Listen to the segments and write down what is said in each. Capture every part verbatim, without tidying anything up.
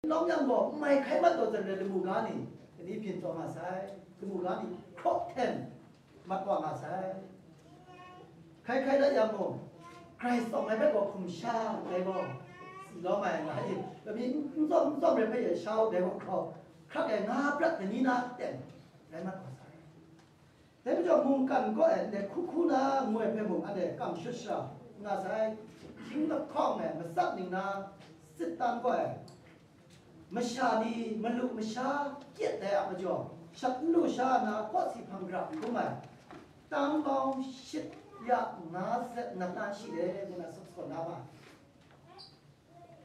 lawm yang gaw, n mai hkai mat taw zawn rai lamu ga ni, kani byin taw nga sai, lamu ga ni hkraw hten mat wa nga sai. Hkai hkai dat yang mung, Hkrai tsawm ai hpe gaw hkum sha dai gaw, si lawm ai nga i, lami n tsawm n tsawm rai hpe e sha u dai gaw hkraw, hkrak ai nga prat kani na ten rai mat wa sai. Dai majaw mungkan kaw e ndai hku hku na ngu ai hpe mung anhte kam shut sha nga sai, hkying lahkawng e matsat ning na sit tam kaw e, masha ni malu masha kyet ai a majaw, shat n lu sha na kawsi hpang gara n hkrum ai, tang bawng shit ya nga zet nat na shi de, ngu na suk saw na ma.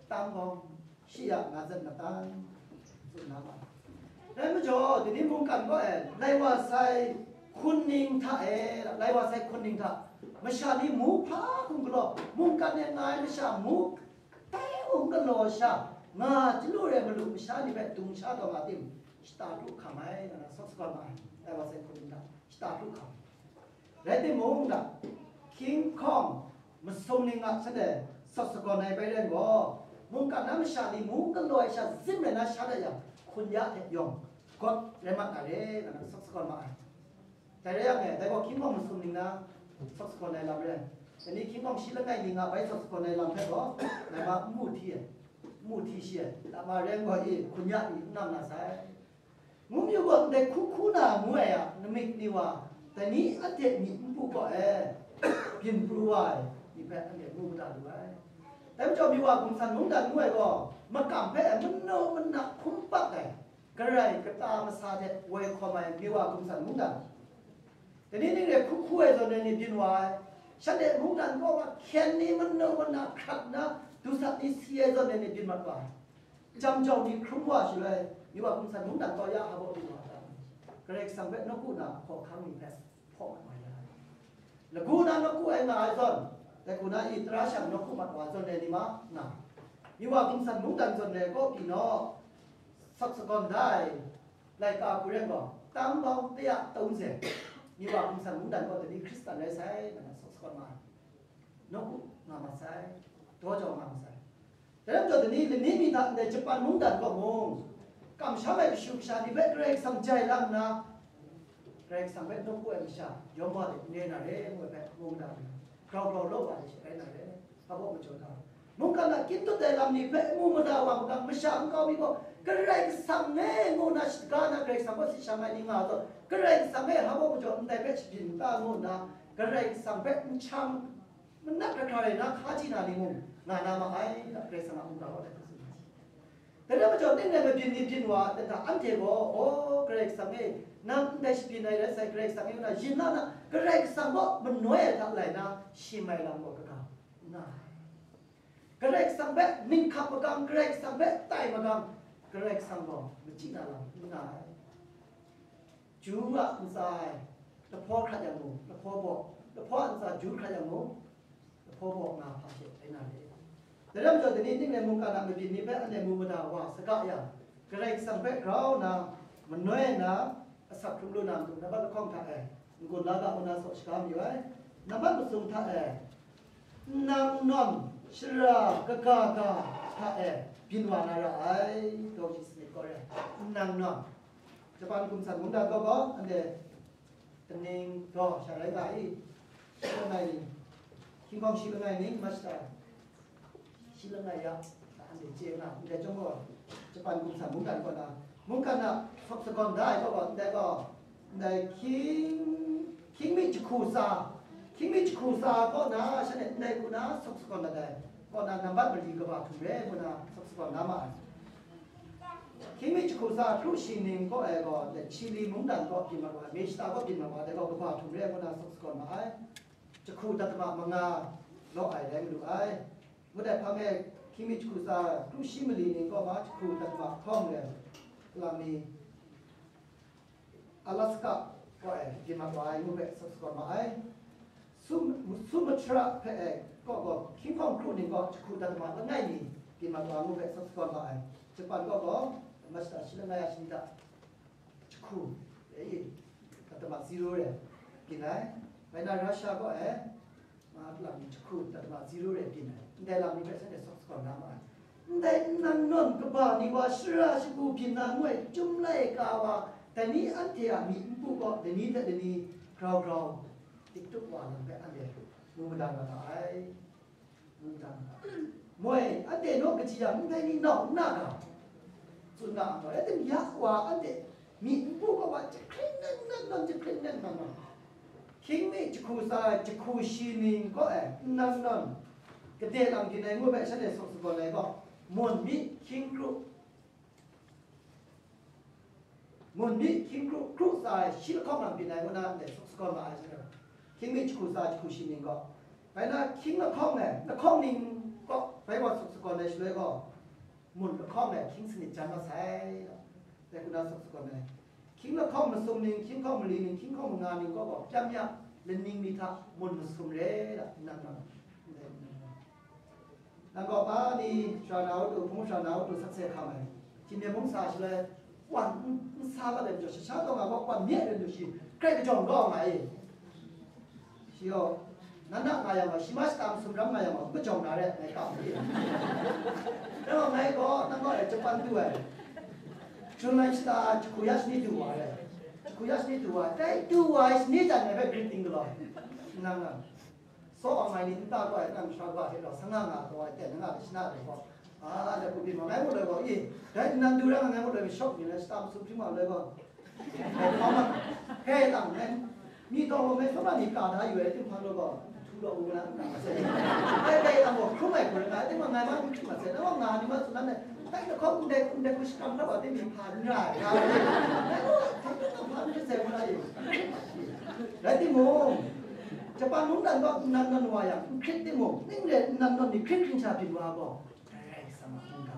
Tang bawng shi ya nga zet nat na, tsun na ma. Dai majaw, dai ni mungkan kaw e, lai wa sai hkun ning hta e, lai wa sai hkun ning hta, masha ni mu hpa hkum galaw, mungkan e nga ai masha mu tai hkum galaw sha, nga chyalu re malu masha ni hpe dung sha taw nga tim, shata kru hkam ai, nga na sawk sagawn ma ai, lai wa sai hkun ning hta, shata kru hkam. Rai timung, hkying hkawng masum ning a shanhte sawt sagawn ai bai rai gaw, mungkan na masha ni mu galaw ai sha zim rai na sha dat yang, hkun ya hte yawng gawt rai mat na re, nga na sawt sagawn ma ai. Dai rai yang e, dai gaw hkying hkawng masum ning na sawt sagawn ai lam rai. Dai ni hkying hkawng shi langai ning a bai sawt sagawn ai lam hpe gaw, ngai ma n mu hti ai, n mu hti shi ai, dama rai gaw i hkun ya ni n nang na sai. Ngu mayu gaw, ndai hku hku na ngu ai a, namik ni wa, dai ni anhte myi npu kaw e byin pru wa ai ni hpe anhte mu mada lu ai. Dai majaw, Miwa Gumsan Mungdan ngu ai gaw, makam hpe manu mana hkum pak ai, garai kata masa hte woi hkawm ai Miwa Gumsan Mungdan. Dai ni ning re hku hku ai zawn ai ni byin wa ai, shanhte mungdan kaw hkyen ni manu mana hkrat nna, dusat ni si ai zawn ai ni byin mat wa ai. Jam jau ni hkrum wa shaloi, Miwa Gumsan Mungdan kaw ya hpa baw lu wa ta? Karai Kasang hpe nawku na hkaw hkang ni hpe hpaw mat wa ya. Lagu na nawku ai nga ai zawn, dai hku na i tara shang nawku mat wa zawn ai ni ma nga. Miwa Gumsan Mungdan zawn ai kaw pyi naw, sawt sagawn da ai laika hku ren gaw, tang bawng taya tawn ze, Miwa Gumsan Mungdan kaw dai ni Hkristan rai sai, nna sawt sagawn ma ai. Nawku nga ma sai, daw jau nga ma sai. Dai lam jaw, dai ni lani mi hta ndai Japan mungdan kaw mung, kamsham ai kashu kasha ni hpe Karai Kasang jai lang nna, Karai Kasang hpe nawku ai masha yawng wa de n re na re, ngu ai hpe mu mada, grau grau law wa ai she rai na re, hpa baw majaw na. Mungkan a kyin tut ai lam ni hpe mu mada wa magang, masha nkau mi gaw, Karai Kasang e ngu na shadaga na Karai Kasang hpe si shang ai ni nga taw, Karai Kasang e hpa baw majaw ndai hpe shabyin n ta ngu nna, Karai Kasang hpe n hkyang, manat hkra hkra rai na hkaji na ni mung nga na ma ai, Karai Kasang a mungga kaw dai hpe tsun ai. Dai rai majaw, ning rai mabyin ni byin wa ai hta, anhte gaw, "O, Karai Kasang e, nang ndai shabyin ai rai sai, Karai Kasang e na yin la na, Karai Kasang kaw manoi ai hta lai na, shi mai lam gaw kaga n nga ai. Karai Kasang hpe ninghkap magang, Karai Kasang hpe tai magang, Karai Kasang gaw machyi na lam n nga ai." Ju a ntsa e lahpaw hkrat yang mung, lahpaw baw, lahpaw a ntsa ju hkrat yang mung, lahpaw baw nga hpa she rai na re. Dai lam jaw, dai ni ning rai mungkan a mabyin ni hpe anhte mu mada wa saga yang, Karai Kasang hpe grau nna, manoi nna, asak hkrum lu na matu, nambat lahkawng hta e n-gun la ga, ngu na saw shaga mayu ai. Nambat masum hta e, nnang nawn shara kaga ga hta e byin wa na ra ai, daw shi sanit kaw re ai, nnang nawn. Japan Gumsan Mungdan kaw gaw, anhte kaning daw sha rai nga i, shi langai ni, hkying hkawng shi langai ni, masta shi langai ya, anhte chye nga, ndai chyawm gaw, Japan Gumsan Mungdan kaw na, mungkan na hpawk sagawn da ai kaw gaw, ndai gaw, ndai hkying, hkying mi jahku tsa, hkying mi jahku tsa kaw na, shanhte ndai hku na hpawk sagawn dat ai, kaw na, nambat mali kaba htum re, ngu na hpawk sagawn na ma ai. Hkying mi jahku tsa hkru shi ning kaw e gaw, Chili mungdan kaw byin mat wa ai, Meshita kaw byin mat wa ai, dai gaw kaba htum re ai ngu na sawk sagawn ma ai. Jahku datama manga law ai rai malu ai. Ngut ai hpang e, hkying mi jahku tsa hkru shi mali ning kaw ma, jahku datama hkawng re, kalang mi, Alaska kaw e byin mat wa ai ngu hpe sawk sagawn ma ai. Sum-, Sumatra hpe e kaw gaw, hkying hkawng hkru ning kaw jahku datama langai mi byin mat wa ngu hpe sawk sagawn ma ai. Japan kaw gaw, masta shi langai ya shani hta jahku, e, datama zero re byin ai. Bai na, Russia kaw e, ma lam ni jahku datama zero re byin ai. Ndai lam ni hpe shanhte sawk sagawn na ma ai. Ndai nnan nawn kaba ni wa shara shagu byin na ngu ai, chyum lai ka wa, dai ni anhte a myi npu gaw lani hte lani grau grau, tiktuk wa lam hpe anhte mu madan na ai. Mu madan na ai. Moi, anhte naw kaji yang ndai ni nau n na ga? Tsun na ai, rai tim, ya wa anhte myi npu gaw wa jahkring nnan nnan nawn, jahkring nnan nnan nawn. Hkying mi jahku tsa ai jahku shi ning kaw e nnan nawn, gade lam byin ai ngu hpe shanhte sawk sagawn ai gaw, mun mi hkying kru, mun mi hkying kru, kru tsa ai shi lahkawng lam byin ai ngu na ndai sawk sagawn ma ai shanhte. Hkying mi jahku tsa ai jahku shi ning gaw, bai na hkying lahkawng e lahkawng ning kaw bai wa sawk sagawn ai shaloi gaw, mun lahkawng e hkying sanit jan masai, dai hku na sawk sagawn ai. Hkying lahkawng masum ning, hkying hkawng mali ning, hkying hkawng manga ning kaw gaw, pyam ya, laning mi hta mun masum re, da, nang gaw, nang gaw, nang gaw, nang gaw, ma ni, sara na u tu, hpung sara na u tu, sakse hkam ai. Hkying mung sa shaloi, wan n, n sa mat ai majaw, sha sha taw nga gaw, wan mi ai rai lu shi, grai kajawng kau nga e. Shi gaw, nan na nga yang gaw, shi ma shata masum ram nga yang gaw, n kajawng na re, ngai kam ni. Nang gaw ngai gaw, nang gaw e Japan du ai. Jun lai shata jahku ya shani du wa ai. Jahku ya shani du wa ai. Dai du wa ai shani jan ngai hpe greeting galaw ai. Nang na. Saw awng ai ni nta gaw ai, nang sha gaw hte rau, sa nga nga gaw ai, ten nga ai shana ai gaw. A, dai hku byin ma ngai mut ai gaw, i, dai nnan du ra nga ngai mut ai, shawk byin ai, shata masum hpring wa ai gaw. Hkrai tang, ngai, mi tawng gaw ngai hpawt na ni ka da yu ai, tinghpang gaw, htu law wu na, n na ma sai. Ngai bai tang gaw, hkrum ai hku rai nga ai, tinghpang ngai ma n hkrum ma sai, nang gaw nga ni ma tsun na, dai lahkawng ndai, ndai hku shakram hkra wa, tinghpang hpa n ra ai, nga ai. Ngai gaw, tinghpang hpa n hkrit sai ngu na yu. Rai timung, Japan mungdan gaw nnan nawn wa yang, n hkrit timung, ning re nnan nawn ni hkrit hkring sha byin wa gaw, Karai Kasang a mungga,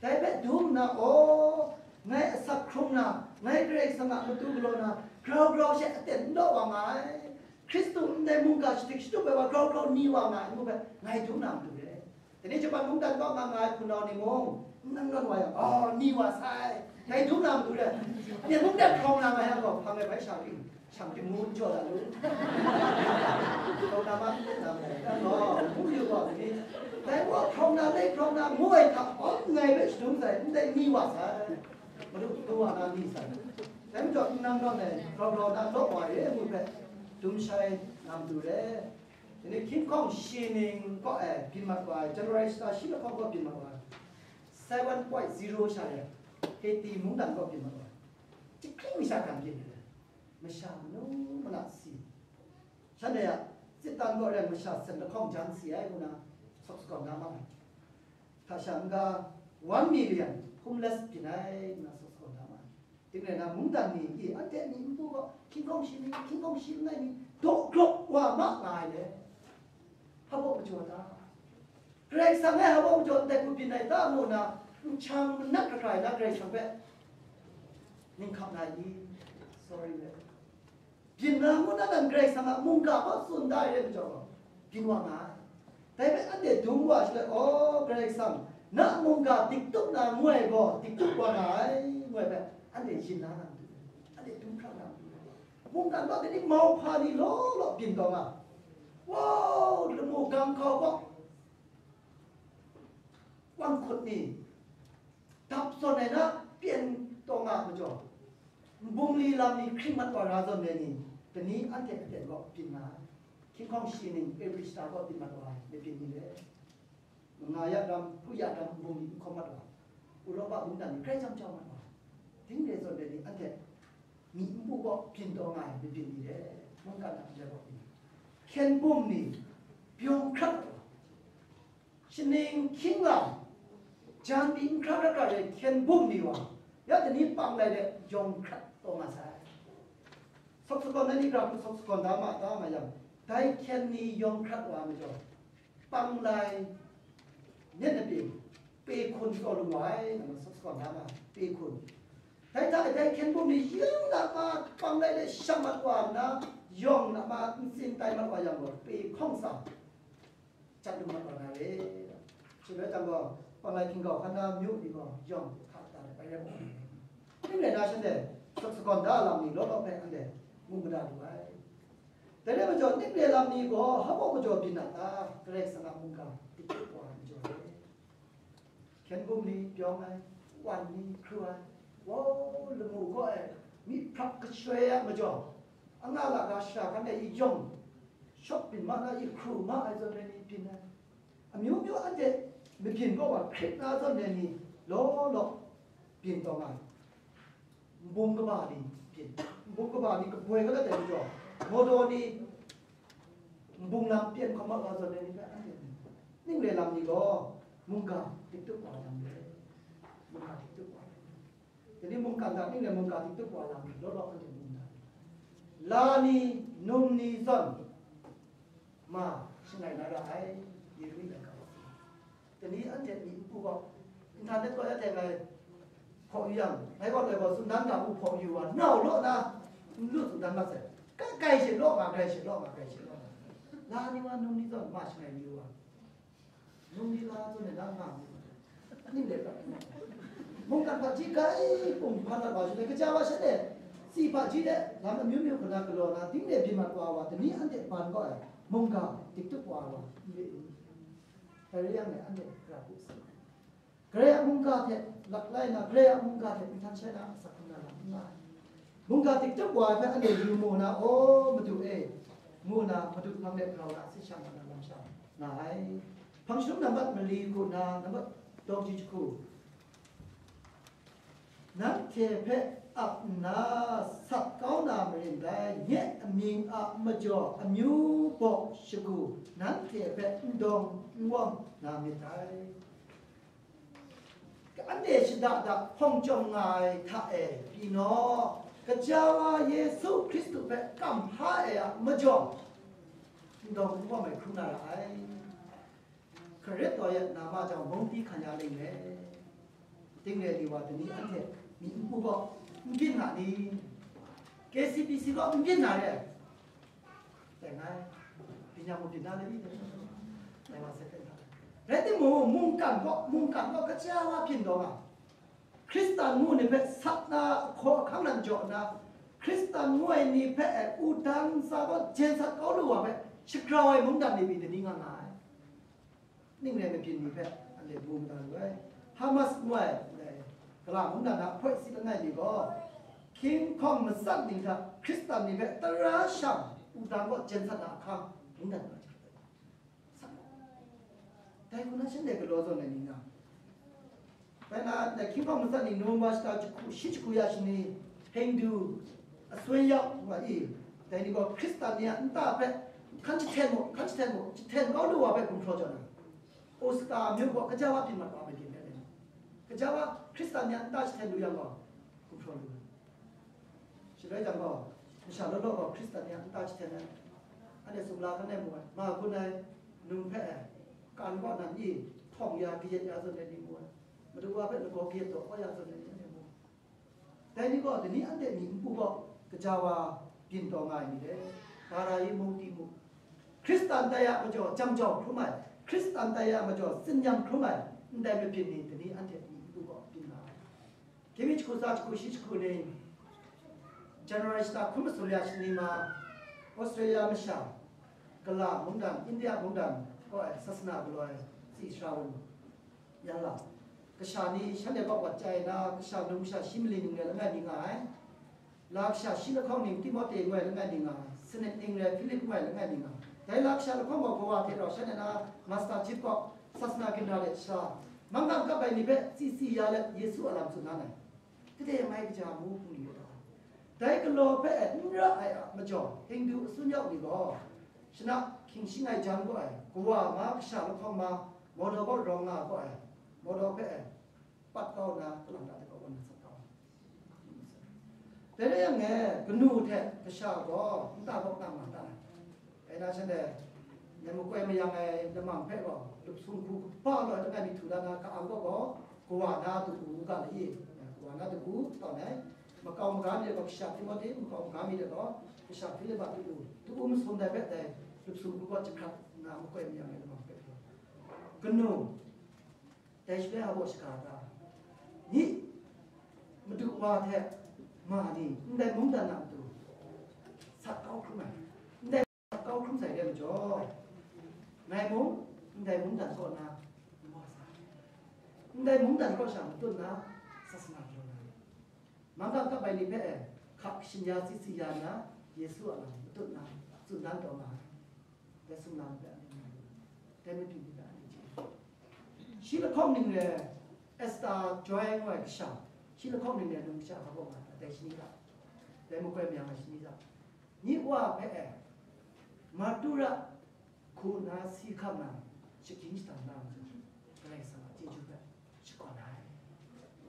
dai hpe dum nna, aw, ngai asak hkrung na, ngai Karai Kasang a matu galaw na, grau grau she aten n daw wa nga ai, Hkristu ndai mungga shading shatup ai wa grau grau ni wa nga ai ngu hpe, ngai dum na matu re. Dai ni Japan mungdan kaw nga nga ai hpunau ni mung, n nang nawn wa yang, aw, ni wa sai, ngai dum na matu re. Myen mungdan hkrawng na nga yang gaw, hpang ai bai sha ring. Shang hte mu n jaw la lu. Kau na ma n na mu, dan gaw, hpung yu gaw ni, dai wa hkrawng na, dai hkrawng na, ngu ai hta, aw, nngai hpe shadum sai, ndai ni wa sai, madu du wa na ni sai. Dai majaw, n nang nawn ai, grau grau na law wa re, ngu hpe, dum shai na matu re. Dai ni hkying hkawng shi ning kaw e byin mat wa ai, January shata shi lahkawng kaw byin mat wa ai, seven point zero sha e, Haiti mungdan kaw byin mat wa ai. Jahkring masha hkam byin ai. Masha manu mana si. Shanhte a tsit tan gaw rai masha sen lahkawng jan si ai ngu na sawk sagawn da ma ai. Hta sha n-ga one million homeless byin ai ngu na sawk sagawn da ma ai. Ting rai na, mungdan ni i anhte a myi npu gaw hkying hkawng shi ni, hkying hkawng shi langai ni, daw grawp wa ma nga ai le. Hpa baw majaw ta? Karai Kasang e hpa baw majaw ndai hku byin ai ta mu na, nhkyang manat hkra hkra ai na Karai Kasang hpe ning hkap na i? Sorry le. Byin na ngu na, nang Karai Kasang a mungga hpa tsun da ai rai majaw gaw, byin wa nga ai. Dai hpe anhte dum wa shaloi, aw, Karai Kasang, na mungga diktup na ngu ai gaw, diktup wa nga ai, ngu ai hpe, anhte yin la na matu, anhte dum hkra na matu, mungga gaw dai ni mauhpa ni law law byin taw nga, wow, lamu gang hkau gaw, wan hkut ni, dap zawn ai na pyen taw nga majaw, nbungli lam ni hkring mat wa ra zawn ai ni, dai ni anhte aten gaw byin nga ai. Hkying hkawng shi ning April shata gaw byin mat wa ai, mabyin ni le, nga ya ram, hpu ya ram nbungli n hkawm mat wa ai, Europa mungdan ni grai jang jau mat wa ai. Ding re zawn ai ni anhte myi npu gaw byin taw nga ai, mabyin ni le, mungkan a ndai gaw byin nga ai. Hkyen bum ni, byawng hkrat wa ai. Shaning hkying lam, jan pyi n hkra hkra hkra re hkyen bum ni wa, ya dai ni pang lai de yawng hkrat taw nga sai. Sawk sagawn na ni gra hku sawk sagawn da ma, da ma yang, dai hkyen ni yawng hkrat wa ai majaw, pang lai myit na pyi, pe hkun taw lu wa ai, nang sawk sagawn da ma, pe hkun. Dai hta e dai hkyen bum ni yung na ma, pang lai de shang mat wa nna, yawng na ma, ntsin tai mat wa yang gaw, pe hkawng sa. Chyat lu mat wa na re. Shaloi jang gaw, pang lai hkinggau hkan na myu ni gaw, yawng hka ta ai rai wa ai. Ning rai na shanhte, sawk sagawn da lam ni law law hpe anhte mu mada lu ai. Dai rai majaw, ning re lam ni gaw, hpa baw majaw byin na ta? Karai Kasang a mungga, dik wa ai majaw e. Hkyen bum ni pyawng ai, wan ni hkru ai, wow, lamu gaw ai, myi hprap kashoi ai majaw, anga la ga shara kan e i yawng, shawk byin ma na, i hkru ma ai zawn rai ni byin ai. Amyu myu anhte mabyin gaw wa hkrit na zawn rai ni law law byin taw nga ai. Nbung kaba ni byin, nbung kaba ni kaboi kala dai majaw, mawdaw ni nbung lam pyen hkawm mat wa zawn ai ni hpe anhte ning re lam ni gaw mungga diktup wa ai lam re, mungga diktup wa ai lam. Dai ni mungkan hta ning re mungga diktup wa ai lam ni law law anhte mungga la ni, num ni zawn ma shangai na ra ai, Yeremi laika wa. Dai ni anhte myi npu gaw, internet kaw ya teng ai hpaw yu yang, ngai gaw loi gaw tsun dan ga u hpaw yu wa, nau law na n lu tsun dan mat sai. Kai, kai she law nga, kai she law nga, kai she law nga. La ni wa, num ni zawn ma shangai yu wa. Num ni la zawn e na nga mu. Ning le ga. Mungkan hpaji kai pung hpan dat wa shaloi, kaja wa shanhte, si hpaji de, lam amyu myu hkuna galaw na, ding de byin mat wa wa, dai ni anhte ban gaw ai, mungga diktup wa wa, n re u. Dai rai yang e, anhte gara hku sa. Karai a mungga hte laklai na, Karai a mungga hte mungkan shai na asak hkrum na lam n nga ai. Mungga diktup wa ai hpe anhte yu mu na, "O, Madu e," ngu na, Madu hpang de grau na, sit sha na lam sha nga ai. Hpang shalum nambat mali hku na, nambat dawng ji jahku. Nanhte hpe ap nna sat kau na marin dai, nye amying a majaw amyu baw shagu nanhte hpe n dawng n wawm na myit dai. Anhte shada da hpawng chyawm nga ai hta e pyi naw, Kaja wa Yesu Hkristu hpe kamhpa ai a majaw n dawng n wawm ai hkrum na ra ai. Hkarit taw yet na ma jang, mungdi hkan ya ling le. Ting re ni wa, dai ni anhte myi npu gaw n byin na ni? K C B C gaw n byin na re? Dai ngai, byin yang mung byin na le ni? Dai wa se hpe na. Rai timung, mungkan gaw, mungkan gaw kaja wa byin taw nga. Hkristan ngu ni hpe sat na, ahkaw ahkang nan jaw nna, Hkristan ngu ai ni hpe wudang ntsa gaw jen sat kau lu wa hpe shagrau ai mungdan ni pyi dai ni nga nga ai. Ning rai mabyin ni hpe anhte mu mada lu ai. Hamas ngu ai, ndai, gala mungdan a hpoi si langai mi gaw, hkying hkawng matsat ni hta Hkristan ni hpe tara shang wudang kaw jen sat na ahkang mungdan nga jang, dai hku na shanhte galaw zawn ai ni nga, dai na, dai hkying hkawng matsat ni November shata jahku, shi jahku ya shani, Hindu, a sun yau wa i, dai ni gaw Hkristan ni a nta hpe hkan jahten mu, hkan jahten mu, jahten kau lu wa hpe gumhpraw jaw na, Osaka myu gaw kaja wa byin mat wa ai, byin rai ai. Kaja wa Hkristan ni a nta jahten lu yang gaw, gumhpraw lu ai. Shaloi jang gaw, masha law law gaw Hkristan ni a nta jahten ai. Anhte sumla hkan e mu ai, ma gun ai, num hpe ai, kan kaw nan i, htawng ya, kayat ya zawn ai ni mu ai. Madu wa hpe lagaw kayat daw kau ya zawn ai ni anhte mu ai. Dai ni gaw, dai ni anhte myi npu gaw, kaja wa byin taw nga ai ni le, ga ra i mung di mu. Hkristan tai a majaw jam jau hkrum ai, Hkristan tai a majaw tsin-yam hkrum ai, ndai mabyin ni, dai ni anhte myi npu gaw byin nga ai. Gyemin jahku tsa jahku shi jahku ning, January shata hkun masum ya shani ma, Australia masha, gala mungdan, India mungdan kaw ai sasana galaw ai tsi sara wun, yan la, kasha ni shanhte kaw wat chye ai na, kasha num kasha shi mali ning rai langai mi nga ai. La kasha shi lahkawng ning Timote ngu ai langai mi nga ai, sanit ning rai Hpilip ngu ai langai mi nga ai. Dai la kasha lahkawng gaw kawa hte rau shanhte na Master Chip kaw sasana ginra de sha, manggang kap ai ni hpe tsi tsi ya let Yesu a lam tsun nan ai. Gade mai kaja mu hpung yu ai ta? Dai galaw hpe n ra ai a majaw, Hindu asun yau ni gaw, shana hkying shangai jan gaw ai, kawa ma kasha lahkawng ma, mawdaw kaw rawng nga gaw ai, mawdaw hpe ai, pat kau nna, kalang ta de kaw wan na sat kau ai. Dai rai yang e, kanu hte kasha gaw nta kaw nang nga ta ai. Dai na shanhte, ngai makoi mayang ai lamang hpe gaw, lup sumhku kaba law ai langai mi htu la na ka-ang gaw gaw, kawa na du u u ga lai i, kawa na du u tawn ai. Makau maga mi de gaw kasha Timote, makau maga mi de gaw kasha Hpilip a du u, du u masum dai hpe dai lup sumhku gaw jahkrat nna makoi mayang ai lamang hpe gaw. Kanu, dai shaloi a baw shaga ga, ni Madu wa hte ma ni ndai mungdan a matu sat kau hkrum ai, ndai sat kau hkrum sai re majaw, ngai mung Ndai mungdan kaw na, ndai mungdan kaw sha matut na, sasana jaw na, mangga kap ai ni hpe hka shin ya si si ya na, Yesu a lam matut na, tsun dan taw nga ai. Dai sumlang hpe anhte nga lu ai, dai matu ni hpe anhte chye ai. Shi lahkawng ning re ai, Esta joi ngu ai kasha, shi lahkawng ning re ai num kasha hpa kaw nga ai, dai shani hta, dai makoi mayang ai shani hta, nye wa hpe e, martura hku na si hkam na, shagyin shadang na ai majaw, Karai Kasang a chyeju hpe shakawn ai.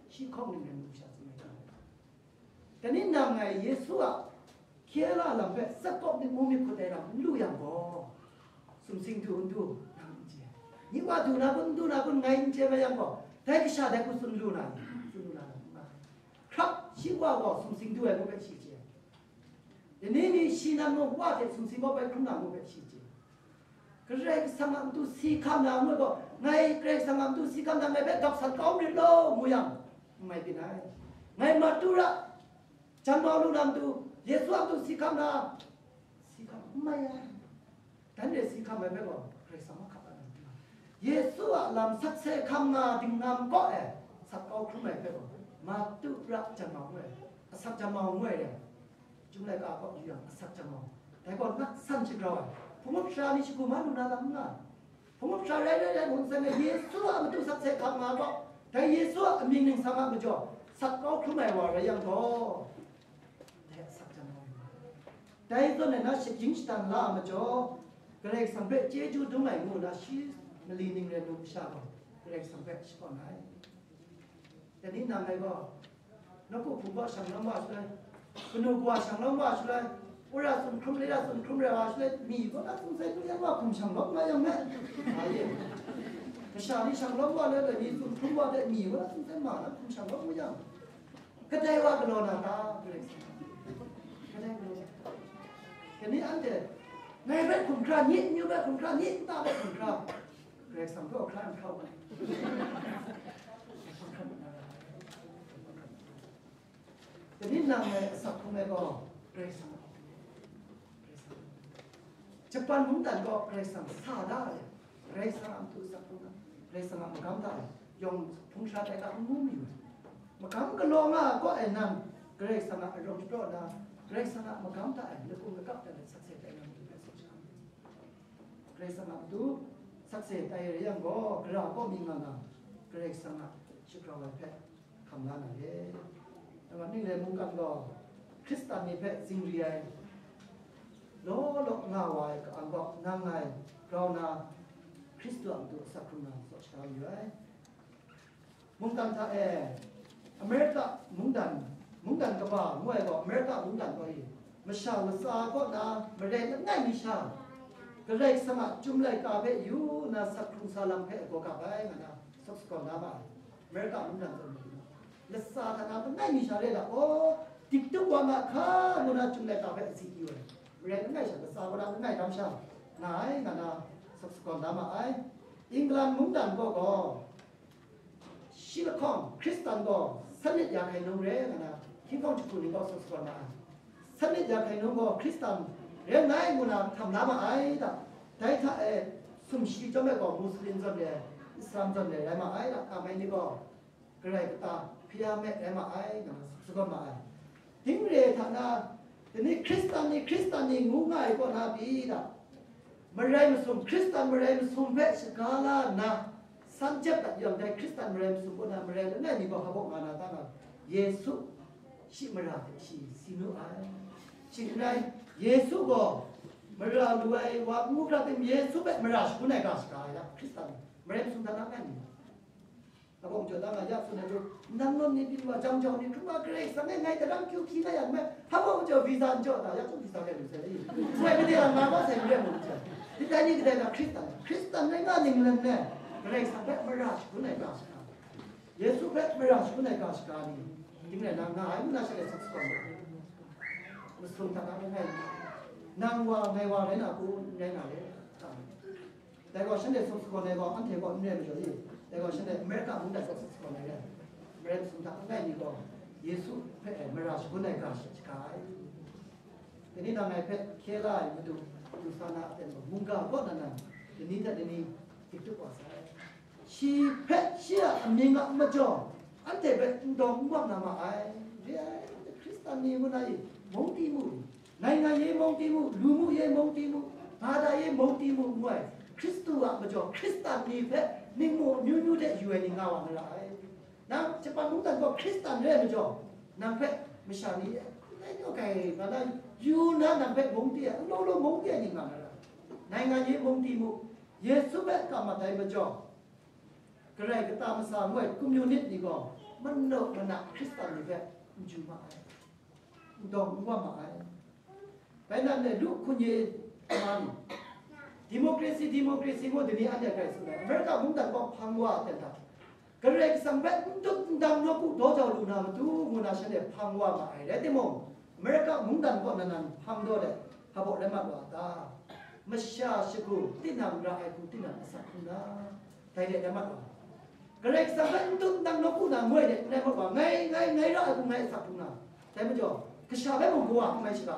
Shi lahkawng ning re ai num kasha tsun ai hta. Dai ni nang ngai Yesu a hkye la lam hpe tsap kawp myit mu myit hkut ai lam n lu yang gaw, sumsing du n du, nang n chye. Nye wa du na kun, n du na kun, ngai n chye mai yang gaw, dai kasha dai hku tsun lu na ni? Tsun lu na lam n nga. Hkrap shi wa gaw sumsing du ai ngu hpe shi chye. Dai ni ni shi nan mung wa hte sumsing kawp ai hkrum na ngu hpe shi chye. Karai Kasang a matu si hkam na ngu gaw, ngai Karai Kasang a matu si hkam na ngai hpe gap sat kau n rit law, ngu yang, n mai byin ai. Ngai martura, janmau lu na matu, Yesu a matu si hkam na, si hkam n mai ai. Dan re si hkam ai hpe gaw, Karai Kasang mahkap ai. Yesu a lam sakse hkam na dinglam kaw e, sat kau hkrum ai hpe gaw, martura janmau ngu ai, asak janmau ngu ai re. Chyum laika kaw yu yang, asak janmau, dai gaw nat san shagrau ai, hpung up sara ni shagu ma lu na lam n nga ai. Hpung up sara rai rai rai mung, seng ai Yesu a matu sakse hkam nga gaw, dai Yesu a amying ningsang a majaw sat kau hkrum ai wa rai yang gaw, dai asak janmau yu ai. Dai zawn e na shagyin shadang la ai majaw, Karai Kasang hpe chyeju dum ai ngu na shi mali ning rai nu kasha gaw, Karai Kasang hpe shakawn ai. Dai ni nang ngai gaw, nawku hpung gaw shang lawm wa shaloi, kanu kawa shang lawm wa shaloi, wora tsun hkrum, leda tsun hkrum rai wa shaloi, mi gaw na tsun sai, tu yan wa hkum shang lawm nga yang me. Nga ye. Kasha ni shang lawm wa le, dai ni tsun hkrum wa de, mi gaw na tsun sai, ma na hkum shang lawm nga yang. Kadai wa galaw na ta? Kadai galaw na ta? Dai ni anhte, ngai bai hkum hkra ni, nyu bai hkum hkra ni, nta bai hkum hkra. Karai Kasang gaw hkra n hkra u ai. Dai ni nang ngai asak hkrum ai gaw, Karai Kasang a, Karai Kasang a. Japan mungdan gaw Karai Kasang sa da ai, Karai Kasang a matu asak hkrum ai, Karai Kasang a magam da ai, yawng hpung sha tai ga n ngu mayu ai. Magam galaw nga ai kaw e nan, Karai Kasang a arawng shapraw na, Karai Kasang a magam da ai, lakung lakap dat ai sakse tai na matu hpe tsun sha. Karai Kasang a matu sakse tai rai yang gaw, gara kaw mi nga nga, Karai Kasang a shagrau ai hpe hkam la na re. Nang a ning rai mungkan gaw, Hkristan ni hpe zingri ai, law law nga wa ai ka-ang gaw, nang ngai grau na, Hkristu a matu asak hkrum na, tsaw shaga mayu ai. Mungkan hta e, Amerika mungdan, mungdan kaba ngu ai gaw, Amerika mungdan gaw i, masha latsa kaw na marai langai mi sha, Karai Kasang a Chyum Laika hpe yu nna sak hkrung sa lam hpe gaw gap ai, nga na, sawk sagawn da ma ai. Amerika mungdan zawn ni, latsa hta na langai mi sha re la, aw, diktuk wa ma hka, ngu na Chyum Laika hpe asi yu ai, marai langai sha, latsa wa na langai dam sha nga ai, nga na, sawk sagawn da ma ai. England mungdan gaw gaw, shi lahkawng Hkristan gaw sanit ya hkai nung re, nga na, hkying hkawng jahku ni gaw tsun sagawn ma ai. Sanit ya hkai nung gaw Hkristan re nngai, ngu na htam la ma ai da. Dai hta e, sumshi chyawm e gaw Muslim zawn re, Islam zawn re rai ma ai da. Kamai ni gaw Karai kata hpya me rai ma ai, nga na tsun sagawn ma ai. Ding re hta na, dai ni Hkristan ni, Hkristan ni ngu nga ai kaw na pyi da, marai masum, Hkristan marai masum hpe shaga la nna, san jep dat yang, dai Hkristan marai masum kaw na marai langai mi gaw hpa baw nga na ta nga, Yesu shi mara hte shi si nu ai. Shing n rai, Yesu gaw mara lu ai wa n ngu hkra tim, Yesu hpe mara shagun ai ga shaga ai da, Hkristan marai masum hta na ngai mi. Hpa baw majaw da nga, ya tsun ai hku, nang nawn ni byin wa, jang jau ni hkrum wa, Karai Kasang e ngai daram kyu hpyi na yang me, hpa baw majaw visa n jaw ta, ya tsun visa rai lu sai, sai made a nga ma sai n rai mu jaw. Dai ni kadai na Hkristan, Hkristan rai nga ninglen me, Karai Kasang hpe mara shagun ai ga shaga, Yesu hpe mara shagun ai ga shaga ni, ding rai na nga ai ngu na sha e sawk sagawn ai. Masum hta na langai, nang wa, ngai wa rai na hku, n rai na le, ta. Dai gaw shanhte sawk sagawn ai gaw, anhte gaw n re majaw i, dai gaw shanhte Amerika mung dai sawk sagawn ai re ai. Marai masum hta langai mi gaw, Yesu hpe e mara shagun ai ga shaga ai. Dai ni nang ngai hpe hkye la ai Madu, du sa na aten gaw, mungga kaw na nan, dai ni hte dai ni, Dik tup wa sai. Shi hpe shi a amying a majaw, anhte hpe n dawng n wam na ma ai. Re ai, Hkristan ni ngu na i, mung ti mu, naigan ye mung ti mu, lu mu ye mung ti mu, bada ye mung ti mu, ngu ai, Hkristu a majaw, Hkristan ni hpe ningmu amyu myu de yu ai ni nga wa na ra ai. Nang Japan mungdan gaw Hkristan re ai majaw, nang hpe masha ni, "Ngai naw kai," nga na, yu na, nang hpe mung ti ai, n law law mung ti ai ni nga na ra. Naigan ye mung ti mu, Yesu hpe ka mat ai majaw, Karai Kata Masa ngu ai communist ni gaw, manu mana Hkristan ni hpe n ju ma ai, n dawng n wam ma ai. Bai nan le lu hkun ye ma ni, democracy, democracy ngu dini anhte grai tsun ai. America mungdan gaw hpang wa ten hta, Karai Kasang hpe n tut n dang nawku daw jau lu na matu ngu na shanhte hpang wa ma ai. Rai timung, America mungdan gaw nan nan hpang daw let, hpa baw rai mat wa a ta? Masha shagu tinang ra ai hku tinang asak hku na, dai de rai mat wa. Karai Kasang hpe n tut n dang nawku na ngoi de n rai mat wa. Ngai, ngai, ngai ra ai hku ngai asak hku na, dai majaw, kasha hpe mung kawa n mai shaga,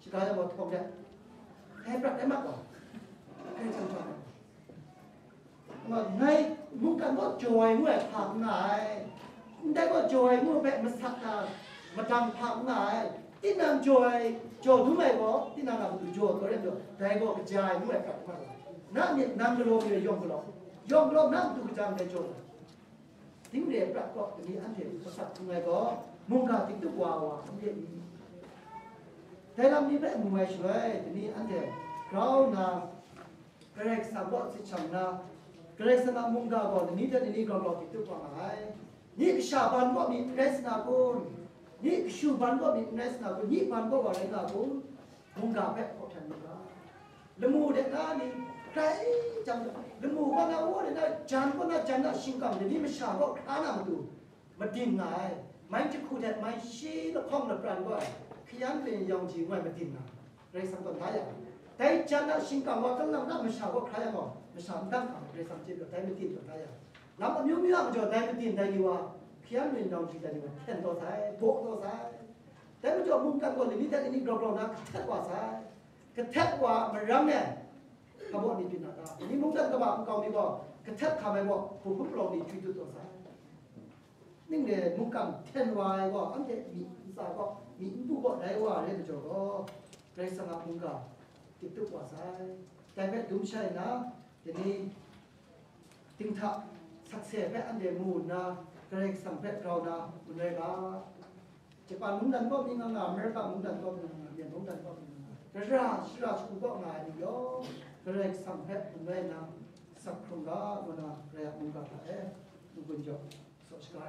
shaga yang gaw htawng de, dai prat rai mat wa. Karai Kasang hpe. Ngai mungkan gaw jaw ai ngu ai hpa n nga ai, ndai gaw jaw ai ngu hpe masak na madang hpa n nga ai. Tinang jaw ai, jaw dum ai gaw, tinang a matu jaw taw rai majaw, dai gaw kaja ai ngu ai hpa n nga ai. Na myit nang galaw mi rai yawng galaw, yawng galaw na matu kaja ndai jaw ai. Ding re ai prat gaw, dai ni anhte masak hkrum ai gaw, mungga dik tup wa wa n re i? Dai lam ni hpe mu ai shaloi, dai ni anhte grau nna, Karai Kasang kaw sit shang nna, Karai Kasang a mungga gaw lani hte lani grau grau dik tup wa nga ai. Ni kasha ban kaw myit n rai sa na kun? Ni kashu ban kaw myit n rai sa na kun? Ni ban kaw wa rai nga kun? Mungga hpe hkaw hten mu ga. Lamu de na ni, grai jang, lamu kaw na, wa de na, jan kaw na, jan na shingkang de ni masha kaw hkra na matu, madin nga ai. Mai jahku hte mai shi lahkawng lapran gaw ai, hkayan byin yawng ji ngu ai madin nga ai. Karai Kasang tawn da yang, dai jan a shingkang wa, kalang na masha kaw hkra yang gaw, masha n dang hkang, Karai Kasang chye pyi dai madin tawn da yang, lam amyu myu a majaw dai madin dai ni wa, hkayan byin yawng ji dai ni wa, hkyen taw sai, baw taw sai. Dai majaw mungkan gaw lani hte lani grau grau na kahtet wa sai. Kahtet wa maram e, hpa baw ni byin na ta? Ni mungkan kaba nkau mi gaw, kahtet hkam ai gaw, hpung hpung palawng ni jwi dut taw sai. Ning re mungkan hten wa ai gaw, anhte myi ntsa gaw, myi npu gaw rai wa ai majaw gaw, Karai Kasang a mungga dik tup wa sai. Dai hpe dum shai nna, dai ni dinghta sakse hpe anhte mu nna, Karai Kasang hpe grau na manoi ga. Japan mungdan kaw mi nga nga, Amerika mungdan kaw mi nga nga, Myen mungdan kaw mi nga nga, dara shara shagu kaw nga ai ni yawng, Karai Kasang hpe manoi nna, sak hkrung ga, ngu na, Karai a mungga hta e n-gun jaw, saw shaga